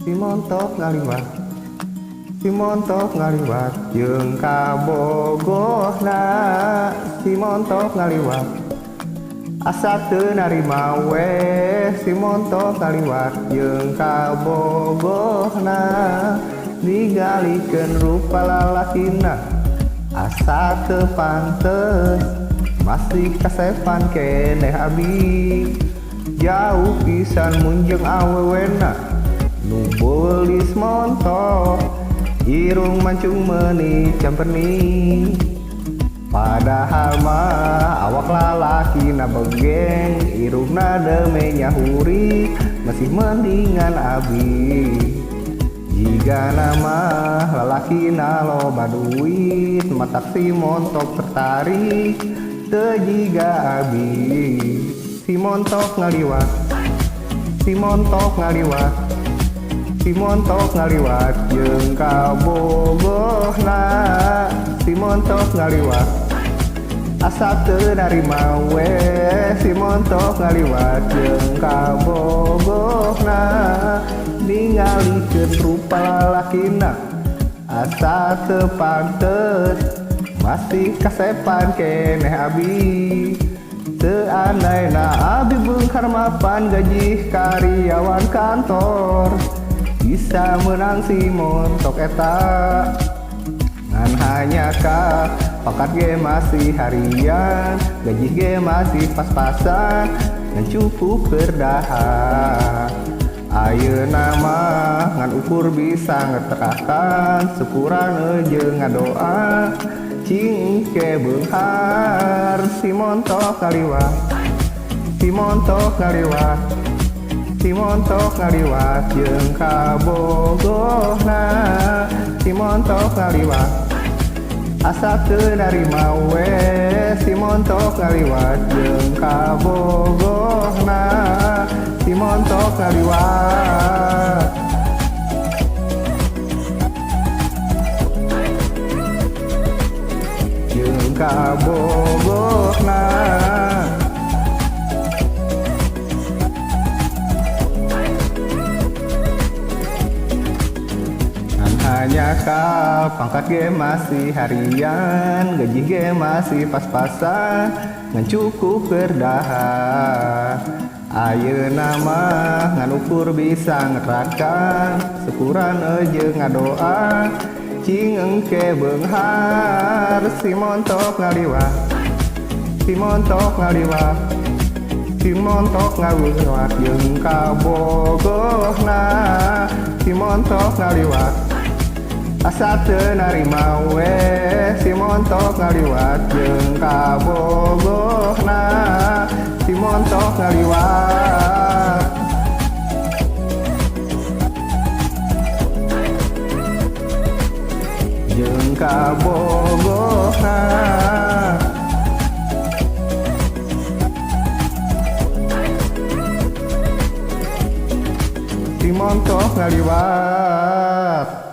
Si montok ngaliwat, si montok ngaliwat jeung kabogohna. Si montok ngaliwat asa teu narima weh. Si montok ngaliwat jeung kabogohna, ningalikeun rupa lalakina asa teu pantes, masih kasepan keneh abi. Jauh pisan mun jeung awewena nu beulis montok, irung mancung meuni camperni. Padahal mah awak lalakina begeng, irungna deme nyahuri, masih mendingan abi. Jigana mah lalakina loba duit, matak si montok tertarik, teu jiga abi. Si montok ngaliwat, si montok ngaliwat, si montok ngaliwat jeung kabogohna. Si montok ngaliwat asa teu narima weh. Si montok ngaliwat jeung kabogohna, ningalikeun rupa lalakina asa teu pantes, masih kasepan keneh abi. Seandaina abi beunghar mapan gaji karyawan kantor, bisa menang si montok eta. Ngan hanjakal pangkat ge masih harian, gaji ge masih pas-pasan, ngan cukup keur dahar. Ayeuna mah ngan ukur bisa ngeterakan, syukuran jeung ngadoa cing ke beunghar. Si montok ngaliwat, si montok ngaliwat, si montok ngaliwat jeung kabogohna. Si montok ngaliwat asa teu narima weh. Si montok ngaliwat jeung kabogohna. Si montok ngaliwat jeung kabogohna. Ngan hanjakal pangkat ge masih harian, gaji ge masih pas-pasan, ngan cukup keur dahar. Ayeuna mah ngan ukur bisa ngerakan, syukuran jeung ngadoa cing engke beunghar. Si montok ngaliwat, si montok ngaliwat, si montok ngaliwat jeung kabogohna. Si montok ngaliwat asa teu narima weh. Si montok ngaliwat jeung kabogohna. Si montok ngaliwat jeung kabogohna. Si montok ngaliwat.